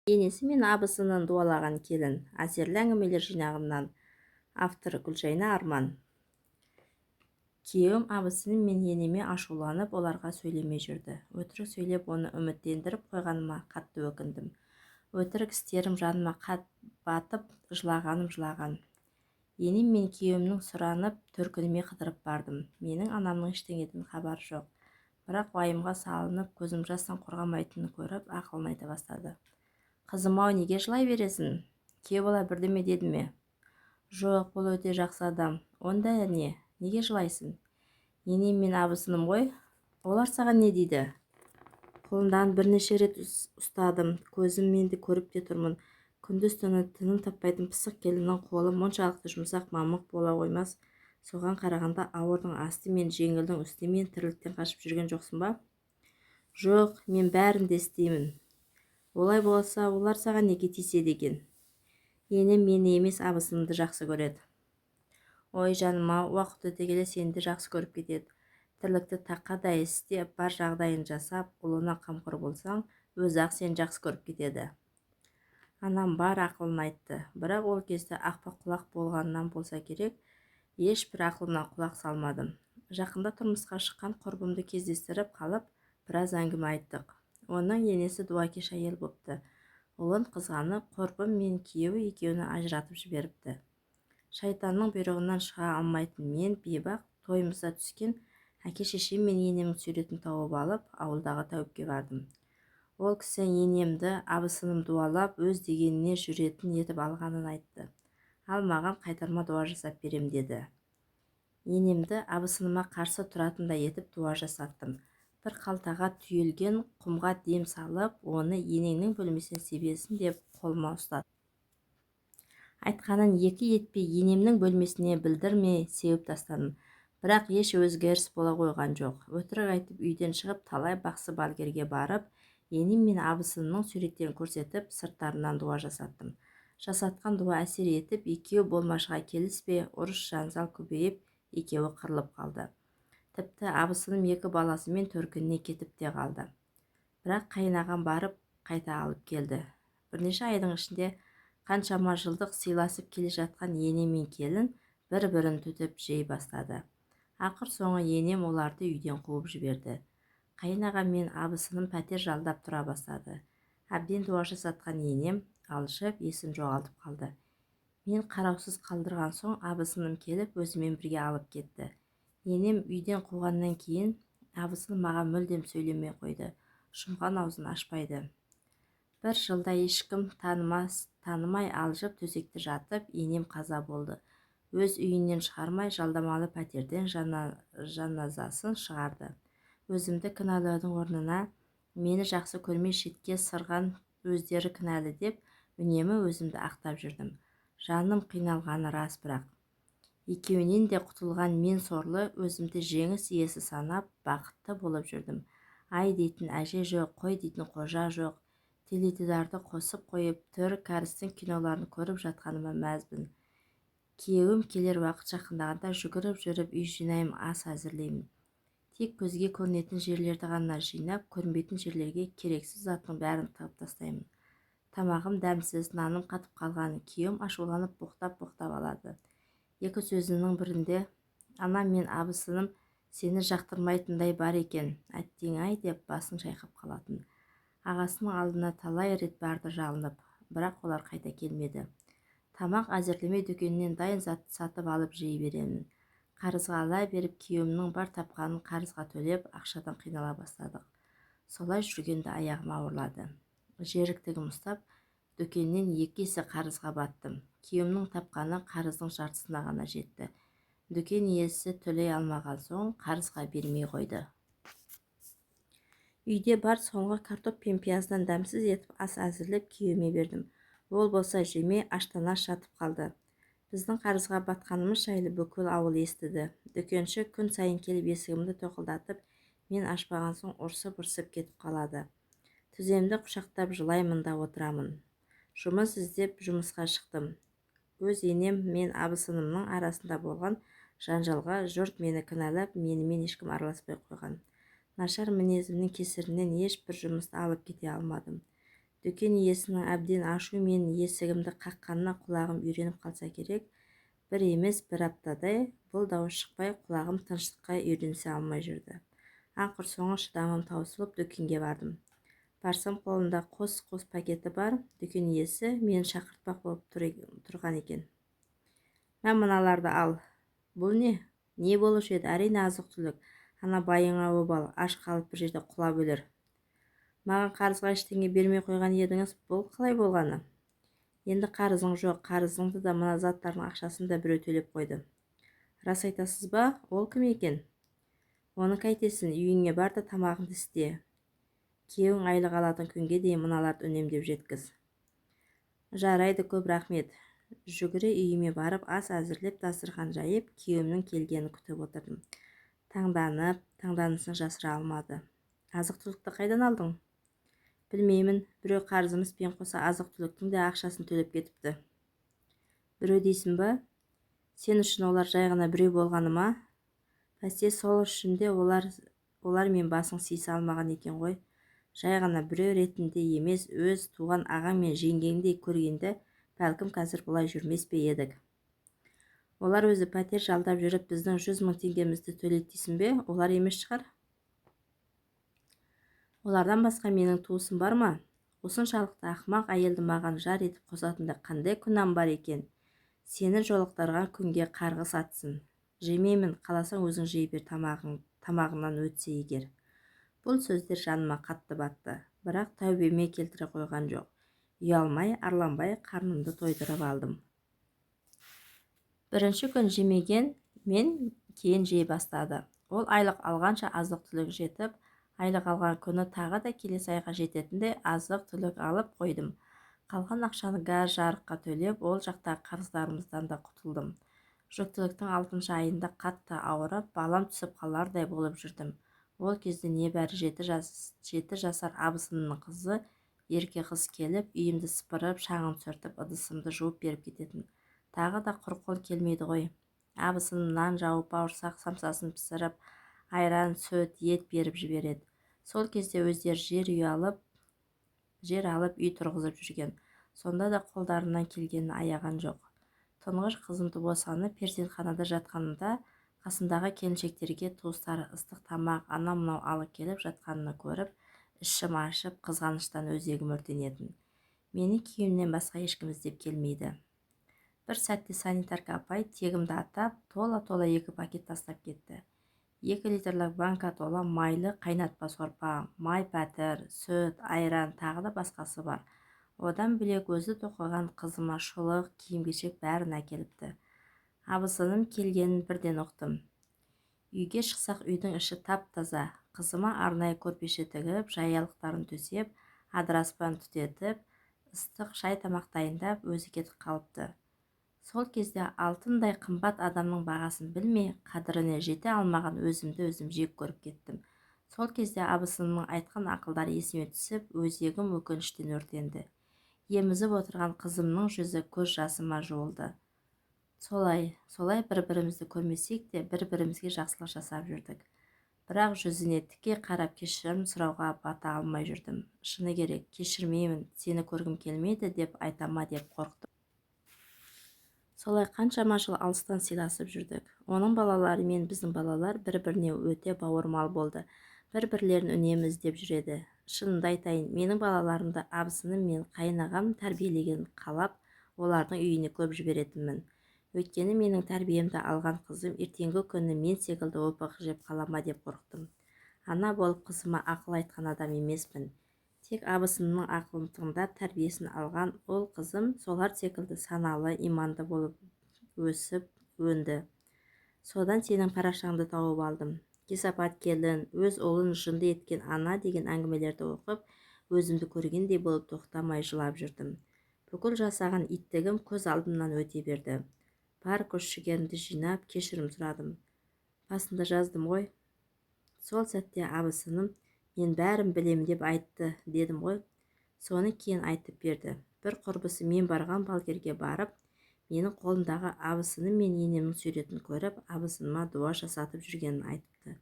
Енесі мен абысынын дуалаған келін. Әсерлі әңгімелер жинағынан. Авторы Гүлжайна Арман. Күйеуім абысыным мен енеме ашуланып, оларға сөйлемей жүрді. Өтірік сөйлеп, оны үміттендіріп қойғаныма қатты өкіндім. Өтірік істерім жаныма қат батып, жылағаным жылаған. Енем мен күйеуімнің сұранып, төркініме қыдырып бардым. Менің анамның ештеңеден хабары жоқ. Бірақ уайымға салынып, көзім жастан қорғамайтынын көріп, ақылын айта бастады. Қызым-ау, неге жылай бересің? Күйеу бала бірдеме деді ме? Жоқ, ол өте жақсы адам. Онда не? Неге жылайсың? Енем мен абысыным ғой. Олар саған не дейді? Қолымдан бірнеше рет ұстадым. Көзіммен де көріп те тұрмын. Күндіз-түні тыным таппайтын пысық келіннің қолы мұншалықты жұмсақ мамық бола қоймас. Соған қарағанда ауырдың асты мен жеңілдің үстімен тірліктен қашып жүрген жоқсың ба? Жоқ, мен бәрін де істеймін. Олай болса, олар саған неге тиіседі екен? Енем мені емес, абысынымды жақсы көреді. Ой, жаным-ау, уақыт өте келе сені де жақсы көріп кетеді. Тірлікті тақадай істеп, бар жағдайын жасап, ұлына қамқор болсаң, өзі-ақ сені жақсы көріп кетеді. Анам бар ақылын айтты. Бірақ ол кезде ақпа құлақ болғаннан болса керек, ешбір ақылына құлақ салмадым. Жақында тұрмысқа шыққан құрбымды кездестіріп қалып, біраз әңгіме айттық. Оның енесі дуакеш әйел бопты. Ұлын қызғанып, құрбым мен күйеуі екеуін ажыратып жіберіпті. Шайтанның бұйрығынан шыға алмайтын мен бейбақ тойымызда түскен әке-шешем мен енемнің суретін тауып алып, ауылдағы тәуіпке бардым. Ол кісі енемді абысыным дуалап, өз дегеніне жүретін етіп алғанын айтты. Ал маған қайтарма дуа жасап берем деді. Енемді абысыныма қарсы тұратындай етіп дуа жасаттым. Бір қалтаға түйілген құмға дем салып, оны енеңнің бөлмесіне себесін деп қолыма ұстаттым. Айтқанын екі етпей енемнің бөлмесіне білдірмей сеуіп тастадым. Бірақ еш өзгеріс бола қойған жоқ. Өтірік айтып үйден шығып, талай бақсы балгерге барып, енем мен абысынымның суреттерін көрсетіп, сырттарынан дуа жасаттым. Жасатқан дуа әсер етіп, екеуі болмашыға келіспей, ұрыс-жанжал көбейіп, екеуі қырылып қалды. Тіпті абысыным екі баласымен төркініне кетіп те қалды. Бірақ қайынағам барып қайта алып келді. Бірнеше айдың ішінде қаншама жылдық сыйласып келе жатқан ене мен келін бір-бірін түтіп жей бастады. Ақыр соңы енем оларды үйден қуып жіберді. Қайынағам мен абысыным пәтер жалдап тұра бастады. Әбден дуа жасатқан енем алжып, есін жоғалтып қалды. Мен қараусыз қалдырған соң абысыным келіп өзімен бірге алып кетті. Енем үйден қуғаннан кейін абысыным маған мүлдем сөйлемей қойды. Жұмған аузын ашпайды. Бір жылда ешкім танымай алжып төсекте жатып, енем қаза болды. Өз үйінен шығармай, жалдамалы пәтерден жаназасын шығарды. Өзімді кінәлаудың орнына мені жақсы көрмей шетке сырған өздері кінәлі деп үнемі өзімді ақтап жүрдім. Жаным қиналғаны рас бірақ. Екеуінен де құтылған мен сорлы өзімді жеңіс иесі санап, бақытты болып жүрдім. Ай дейтін әже жоқ, қой дейтін қожа жоқ. Теледидарды қосып қойып, түрік кәрістің киноларын көріп жатқаныма мәзбін. Күйеуім келер уақыт жақындағанда жүгіріп жүріп үй жинаймын, ас әзірлеймін. Тек көзге көрінетін жерлерді ғана жинап, көрінбейтін жерлерге керексіз заттың бәрін тығып тастаймын. Тамағым дәмсіз, наным қатып қалған, күйеуім ашуланып боқтап-боқтап алады. Екі сөзінің бірінде анам мен абысыным сені жақтырмайтындай бар екен, әттең-ай деп басын шайқап қалатын. Ағасының алдына талай рет барды жалынып, бірақ олар қайта келмеді. Тамақ әзірлемей дүкеннен дайын зат сатып алып жей беремін. Қарызға ала беріп, күйеуімнің бар тапқанын қарызға төлеп, ақшадан қинала бастадық. Солай жүргенде аяғым ауырлады. Жеріктігім ұстап, дүкеннен екі есе қарызға баттым. Күйеуімнің тапқаны қарыздың жартысына ғана жетті. Дүкен иесі төлей алмаған соң қарызға бермей қойды. Үйде бар соңғы картоп пен пияздан дәмсіз етіп ас әзірлеп күйеуіме бердім. Ол болса жемей, аштан-аш жатып қалды. Біздің қарызға батқанымыз жайлы бүкіл ауыл естіді. Дүкенші күн сайын келіп есігімді тоқылдатып, мен ашпаған соң ұрсып-ұрсып кетіп қалады. Тіземді құшақтап жылаймын да отырамын. Жұмыс іздеп жұмысқа шықтым. Өз енем мен абысынымның арасында болған жанжалға жұрт мені кінәлап, менімен ешкім араласпай қойған. Нашар мінезімнің кесірінен ешбір жұмысты алып кете алмадым. Дүкен иесінің әбден ашумен есігімді қаққанына құлағым үйреніп қалса керек, бір емес бір аптадай бұл дауыс шықпай, құлағым тыныштыққа үйренісе алмай жүрді. Ақыр соңы шыдамым таусылып, дүкенге бардым. Барсам, қолында қос-қос пакеті бар дүкен иесі мені шақыртпақ болып тұрған екен. Мә, мыналарды ал. Бұл не? Не болушы еді? Әрине, азық-түлік. Ана байыңа обал, аш қалып бір жерде құлап өлер. Маған қарызға ештеңе бермей қойған едіңіз, бұл қалай болғаны? Енді қарызың жоқ, қарызыңды да, мына заттардың ақшасын да біреу төлеп қойды. Рас айтасыз ба? Ол кім екен? Оны қайтесің, үйіңе бар да тамағыңды істе. Күйеуің айлық алатын күнге дейін мыналарды үнемдеп жеткіз. Жарайды, көп рахмет. Жүгіре үйіме барып, ас әзірлеп, дастархан жайып, күйеуімнің келгенін күтіп отырдым. Таңданып, таңданысын жасыра алмады. Азық-түлікті қайдан алдың? Білмеймін, біреу қарызымызбен қоса азық-түліктің де ақшасын төлеп кетіпті. Біреу дейсің ба? Сен үшін олар жай ғана біреу болғаны ма? Бәсе, сол үшін де олар мен басың сыйыса алмаған екен ғой. Жай ғана біреу ретінде емес, өз туған ағаң мен жеңгеңдей көргенде, бәлкім, қазір бұлай жүрмес пе едік? Олар өзі пәтер жалдап жүріп, біздің 100 мың теңгемізді төлейді дейсің бе? Олар емес шығар. Олардан басқа менің туысым бар ма? Осыншалықты ақымақ әйелді маған жар етіп қосатындай қандай күнәм бар екен? Сені жолықтырған күнге қарғыс атсын. Жемеймін, қаласаң өзің жей бер, тамағыңнан өтсе егер. Бұл сөздер жаныма қатты батты, бірақ тәубеме келтіре қойған жоқ. Ұялмай, арланбай қарнымды тойдырып алдым. Бірінші күн жемеген мен кейін жей бастады. Ол айлық алғанша азық-түлік жетіп, айлық алған күні тағы да келесі айға жететіндей азық-түлік алып қойдым. Қалған ақшаны газ жарыққа төлеп, ол жақтағы қарыздарымыздан да құтылдым. Жүктіліктің 6 айында қатты ауырып, балам түсіп қалардай болып жүрдім. Ол кезде небәрі 7 жасар абысынымның қызы ерке қыз келіп, үйімді сыпырып, шаңын сүртіп, ыдысымды жуып беріп кететін. Тағы да құр қол келмейді ғой. Абысыным нан жауып, бауырсақ самсасын пісіріп, айран, сүт, ет беріп жібереді. Сол кезде өздері жер алып үй тұрғызып жүрген. Сонда да қолдарынан келгенін аяған жоқ. Тұңғыш қызымды босанып, перзентханада жатқанымда қасындағы келіншектерге туыстары ыстық тамақ, анау-мынау алып келіп жатқанын көріп, ішім ашып, қызғаныштан өзегім өртенетін. Мені күйеуімнен басқа ешкім іздеп келмейді. Бір сәтте санитарка апай тегімді атап, тола-тола 2 пакет тастап кетті. 2 литрлік банка тола майлы қайнатпа сорпа, май пәтір, сүт, айран, тағы да басқасы бар. Одан бөлек өзі тоқыған қызыма шұлық, киім-кешек бәрін әкеліпті. Абысыным келгенін бірден ұқтым. Үйге шықсақ, үйдің іші тап-таза. Қызыма арнайы көрпеше тігіп, жаялықтарын төсеп, адыраспан түтетіп, ыстық шай тамақ дайындап, өзі кетіп қалыпты. Сол кезде алтындай қымбат адамның бағасын білмей, қадіріне жете алмаған өзімді өзім жек көріп кеттім. Сол кезде абысынымның айтқан ақылдары есіме түсіп, өзегім өкініштен өртенді. Емізіп отырған қызымның жүзі көз жасыма жуылды. Солай бір-бірімізді көрмесек те, бір-бірімізге жақсылық жасап жүрдік. Бірақ жүзіне тіке қарап кешірім сұрауға бата алмай жүрдім. Шыны керек, кешірмеймін, сені көргім келмейді деп айтама деп қорықтым. Солай қаншама жыл алыстан сыйласып жүрдік. Оның балалары мен біздің балалар бір-біріне өте бауырмал болды. Бір-бірлерін үнемі іздеп жүреді. Шынымды айтайын, менің балаларымды абысыным мен қайынағам тәрбиелеген қалап, олардың үйіне көп жіберетінмін. Өйткені менің тәрбиемді алған қызым ертеңгі күні мен секілді опық жеп қалама деп қорықтым. Ана болып қызыма ақыл айтқан адам емеспін. Тек абысынымның ақылын тыңдап тәрбиесін алған ол қызым солар секілді саналы, иманды болып өсіп өнді. Содан сенің парақшаңды тауып алдым. Кесапат келін, өз ұлын жынды еткен ана деген әңгімелерді оқып, өзімді көргендей болып тоқтамай жылап жүрдім. Бүкіл жасаған иттігім көз алдымнан өте берді. Бар күш жігерімді жинап, кешірім сұрадым. Басында жаздым ғой. Сол сәтте абысыным мен бәрін білем деп айтты дедім ғой. Соны кейін айтып берді. Бір құрбысы мен барған балгерге барып, менің қолымдағы абысыным мен енемнің суретін көріп, абысыныма дуа жасатып жүргенін айтыпты.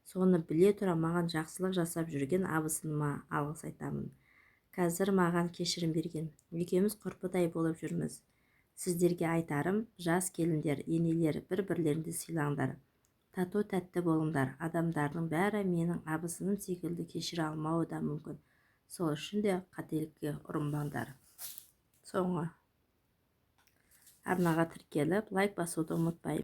Соны біле тұра маған жақсылық жасап жүрген абысыныма алғыс айтамын. Қазір маған кешірім берген. Екеуміз құрбыдай болып жүрміз. Сіздерге айтарым, жас келіндер, енелер, бір-бірлеріңді сыйлаңдар, тату-тәтті болыңдар. Адамдардың бәрі менің абысыным секілді кешіре алмауы да мүмкін. Сол үшін де қателікке ұрынбаңдар. Соңы. Арнаға тіркеліп, лайк басуды ұмытпаймын.